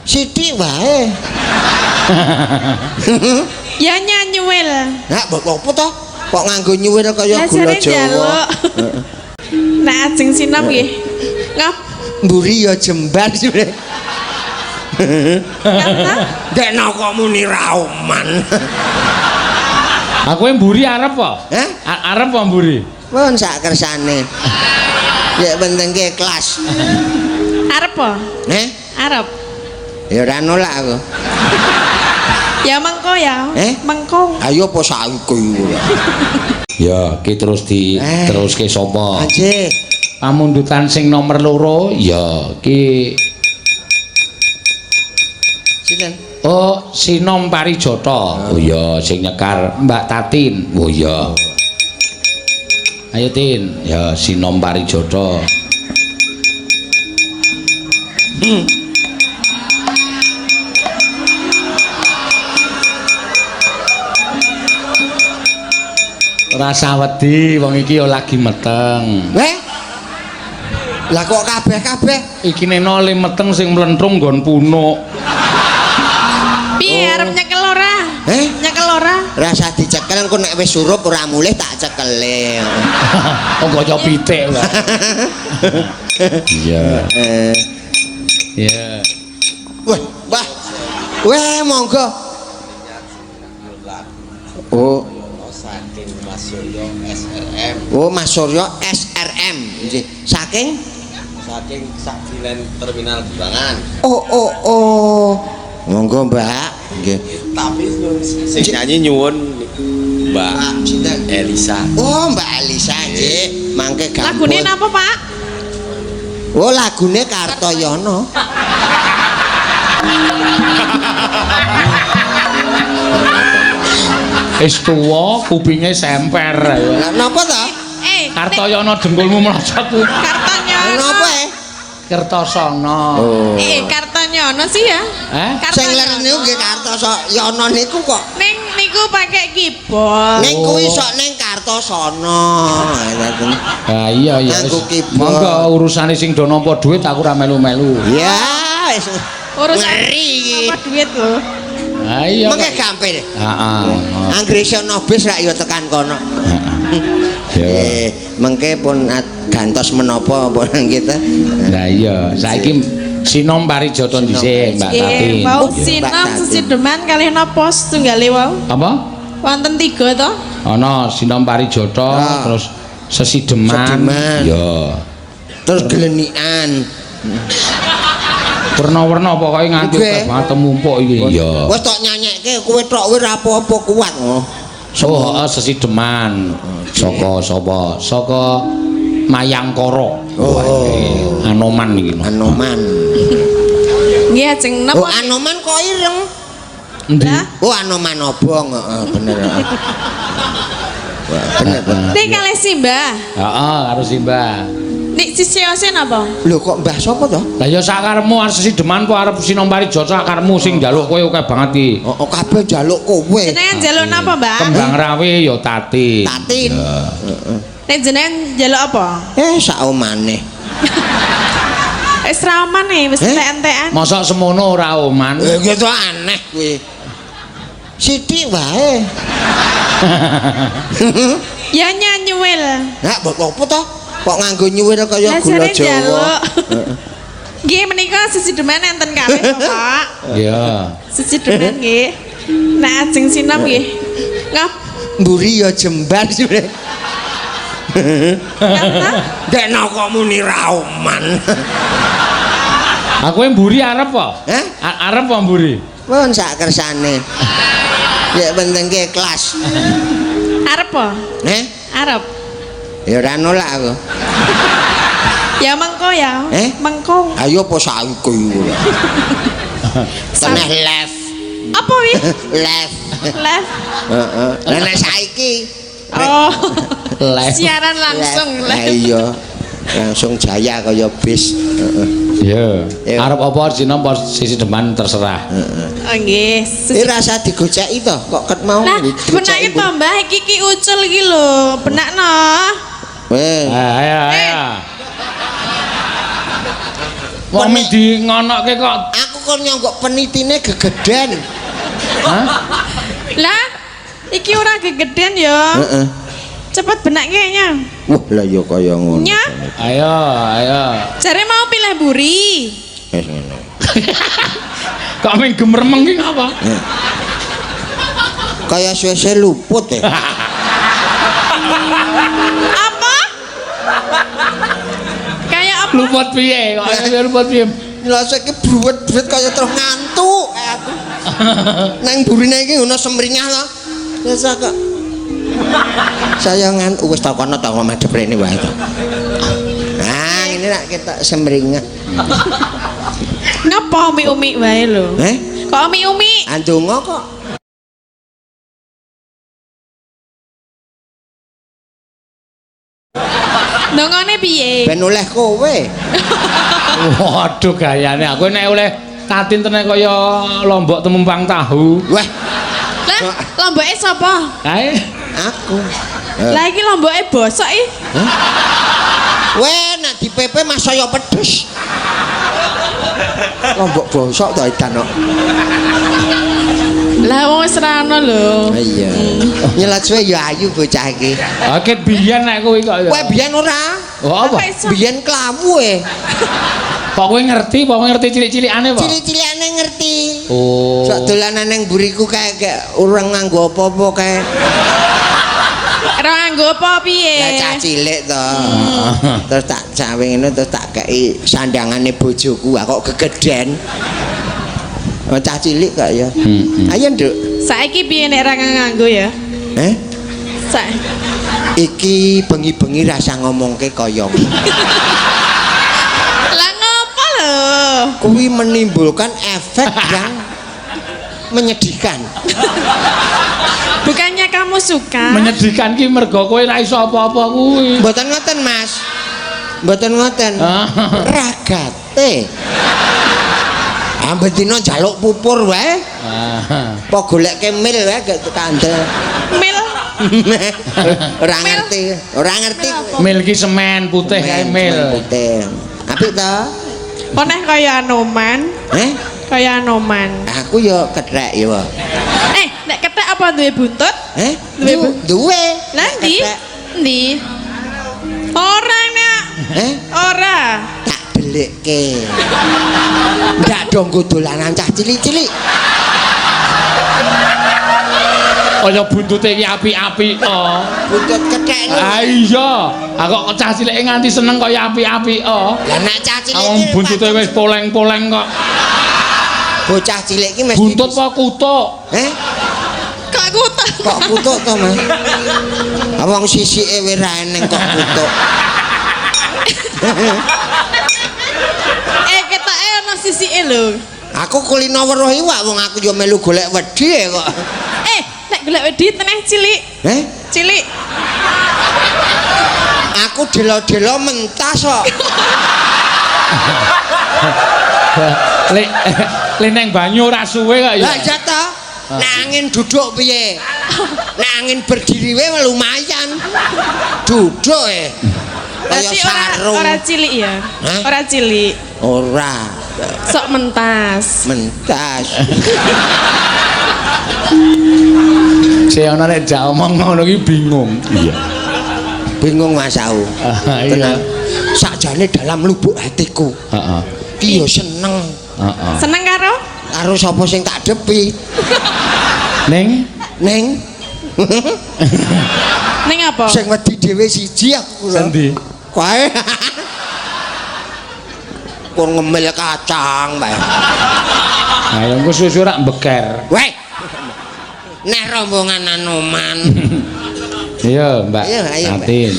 Sithik wae. Ya nyanyuwil. Lah mbok opo to? Kok nganggo nyuwil kaya Lah gula jare Jawa. njaluk. Nek ajeng sinom nggih. Ngap Mburi ya jembar suwe. ngap ta? Dekno kok muni rauman. Aku yang mburi arep po? Hah? Arep po mburi? Pun sak kersane. Ya penting ke kelas. Arep po? Heh? Arep. Ya ora nolak aku. Ya mengko ya. Eh? Mengko. Ayo apa saiki ora. Ya, ki terus di Eh. teruske sapa? Anjir. Pamundutan sing nomor 2 ya ki Sinten? oh Sinom Parijata. Oh iya sing nyekar Mbak Tatin. Oh iya. Ayo Tin, ya Sinom Parijata. Rasa wedi wong iki ya lagi meteng. Weh. Lah kok kabeh-kabeh? Iki neno le meteng sing mlentrung nggon punuk. Piye arep nyekel ora? Eh? Nyekel ora? Rasa dicekel engko nek wis surup ora mulih tak cekele. Oh kaya pitik lho. Iya. Eh. Iya. Wah, wah. Weh, monggo. Oh, saking Mas Suryo SRM oh Mas Suryo SRM. Nggih. Saking saking Sakilen Terminal Burangan. Oh, oh, oh. Monggo, Mbak. Nggih. Tapi sing nyanyi nyuwun Mbak Mbak sinten? Elisa. Oh, Mbak Elisa nggih. Mangke gampang. Lagune napa, Pak? Oh, lagune Kartoyono. Wis tuwa kupinge semper ayo. Lah napa to? Eh, Kartoyono dengkulmu mlocot kuwi. Kartonyono. Napa eh? Kertosono. Oh. Eh, Kartonyono sih ya. Eh? Sing ler niku nggih Kartosono niku kok. Ning niku pakai keyboard. Ning kuwi sok ning Kartosono. Ngoten. Ah iya iya. Nganggo wis. keyboard. Monggo urusane sing do nampa dhuwit aku ora melu-melu. Ya, wis. Urusan Ngeri iki. apa duit lho. Ah iya. Mengke gampil. Heeh. Anggere iso bis rak ya tekan kono. Ya. Mengke pun gantos menapa pun kita. Lah iya, saiki Sinom Parijata dhisik Mbak Nggih, Tatin. wau Mbak sinom Tatin. sesideman kalih napa setunggale wau? Apa? Wonten tiga to? Ana Sinom Parijata Ah. terus Sesideman. Sesideman. Ya. Terus gelenikan. Werna-werna pokoke nganti Nggih. akeh banget temumpuk iki. Iya. Wis tok nyanyekke kowe tok kuwi ora apa-apa kuat. Oh. Oh, heeh Sesideman. Saka sapa? Saka Mayangkara. Oh. Anoman iki. Anoman. Nggih ajeng Oh, napa? Anoman kok ireng? Endi? Lah, Oh, Anoman obong, heeh bener. Heeh. Wah, bener bener. nek kalih Simbah. Heeh, karo Simbah. Nek sisiose napa? Lho kok Mbah sapa to? Lah ya sakarepmu arep Sesideman apa arep Sinom Parijata sakarepmu sing njaluk kowe akeh banget iki. Oh, oh kabeh njaluk kowe. Jenengan njaluk napa, Mbak? Kembang rawe ya Tati. Tatin. Nek jenengan njaluk apa? Eh, saomane. Wis ra oman e, wis Eh? entek-entekan. Mosok semono ora oman. Eh, gitu aneh kuwi. Sithik wae. Ya nyanyuwil. Lah mbok opo to? Kok nganggo nyuwil kaya Lah gula jare Jawa. njaluk. Nggih menika sesideman enten kalih to, Pak. Iya. Sesideman nggih. Nek ajeng sinom nggih. Ngap Mburi ya jembar suwe. ngap ta? Dekno kok muni rauman. Aku yang mburi arep po? Hah? Arep po mburi? Pun sak kersane. Ya penting ke kelas. Arep po? Eh? Arep. Ya ora nolak aku. Ya mengko ya. Eh? Mengko. Ayo apa saiki ora. Teneh left, Apa wi? left. Live. Heeh. Lah nek saiki Oh. Live. Siaran langsung left. Lah live. iya. Langsung jaya kaya bis. Heeh. Iya. Iya. Arep apa Sinom apa sisi deman terserah. Oh nggih. Ini rasa digoceki to, kok ket mau Lah, digoceki. benake to, Mbah, iki ki ucul iki lho. Benakno. Weh. Ayo ayo. Wong Nek- di ngonoke kok Aku Aku kon nyonggok penitine gegeden. Hah? Lah, iki ora gegeden ya. Heeh. Cepet benakke nya. Wah, lah ya kaya ngono. Nya. Ayo, ayo. Jare mau pilih buri. Wis ngono. Kok ming gemeremeng ki ngapa? Kaya suwe-suwe luput ya. Apa? Kayak apa? Luput piye? Kok luput piye? Nyelose iki bruwet-bruwet kaya terus ngantuk kayak aku. Nang burine iki ngono semringah to. Biasa kok. Saya ngantuk wis tak kono ta madhep rene wae to. Nah, ngene nak ketok semringah. Ngapa umi-umi wae lho? Eh? Kok umi-umi? Andonga kok. Dongane piye? Ben oleh kowe. Waduh gayane aku nek oleh Tatin tenan kaya lombok temempang tahu. Wah, Lah, lomboke sapa? Kae aku. Lah iki lomboke bosok iki. Weh, nek di PP mas saya pedes. Lombok bosok to edan kok. Lah wong wis ra ono lho. Iya. Nyelat suwe ya ayu bocah iki. Oke biyen nek kowe kok ya. Kowe biyen ora? Oh apa? Apa iso? Biyen klawu e. Kok kowe ngerti, kok kowe ngerti cilik-cilikane apa? Cilik-cilikane ngerti. Oh. Sok dolanan nang mburiku kae kayak urung nganggo apa-apa kae. Ora nganggo apa piye? Lah cah cilik to. Terus tak cawe ngene terus tak kei sandangane bojoku, ah kok gegeden. Oh, cah cilik kok ya. Ayo, Nduk. Saiki piye nek ra nganggo ya? Eh? Sa Iki bengi-bengi rasa ngomongke kaya Lah ngopo lho? kuwi menimbulkan efek yang menyedihkan. Bukannya kamu suka? Menyedihkan ki mergo kowe ora iso apa-apa kuwi. Mboten ngoten, Mas. Mboten ngoten. Ragate. Amben dina njaluk pupur wae. Apa goleke mil wae gak kandel. Mil. Ora ngerti, ora ngerti. Mil ki semen putih kae mil. Putih. Apik to? Kok neh kaya Anoman? Eh? Kaya Anoman. Aku ya kethek ya. Eh, nek kethek apa duwe buntut? Eh? Duwe Duwe. Lah ndi? Ndi? Ora nek. Eh? Ora. Tak delikke. Ndak dong nggo dolanan cah cilik-cilik. Kaya buntute iki apik-apik to. Buntut kethek lho. Ah iya, aku kok cah cilike nganti seneng kaya apik-apik to. Lah nek cah cilik Wong buntute wis poleng-poleng kok. Bocah cilik iki mesti Buntut apa kutuk? Eh? Kok kutuk? Kok kutuk to, Mas? Wong sisike wis ra eneng kok kutuk. Eh, ketoke ana sisike lho. Aku kulino weruh iwak wong aku yo melu golek wedi kok. Eh, nek golek wedi teneh cilik. Eh? Cilik. Aku delo-delo mentas kok. Lek le neng banyu ora suwe kok ya. Lah iya ta. Nek angin duduk piye? Nek angin berdiri wae lumayan. Duduk e. Kaya Berarti sarung. ora cilik ya? Hah? Ora cilik. Ora Sok mentas. mentas. Sing ana nek jak omong ngono ki bingung. Iya. Bingung Mas aku. Ah, iya. Tenang. Sakjane dalam lubuk hatiku Heeh. ki yo seneng Heeh. Seneng karo? karo sapa sing tak depi. Ning Ning Ning apa? sing wedi dhewe siji aku lho. sendi? Kae. Kok ngemil kacang bae. Ayo engko suwe-suwe rak beker. Weh. Nek rombongan Anoman. Iya, Mbak. Ayo, ayo, Mbak. Tatin.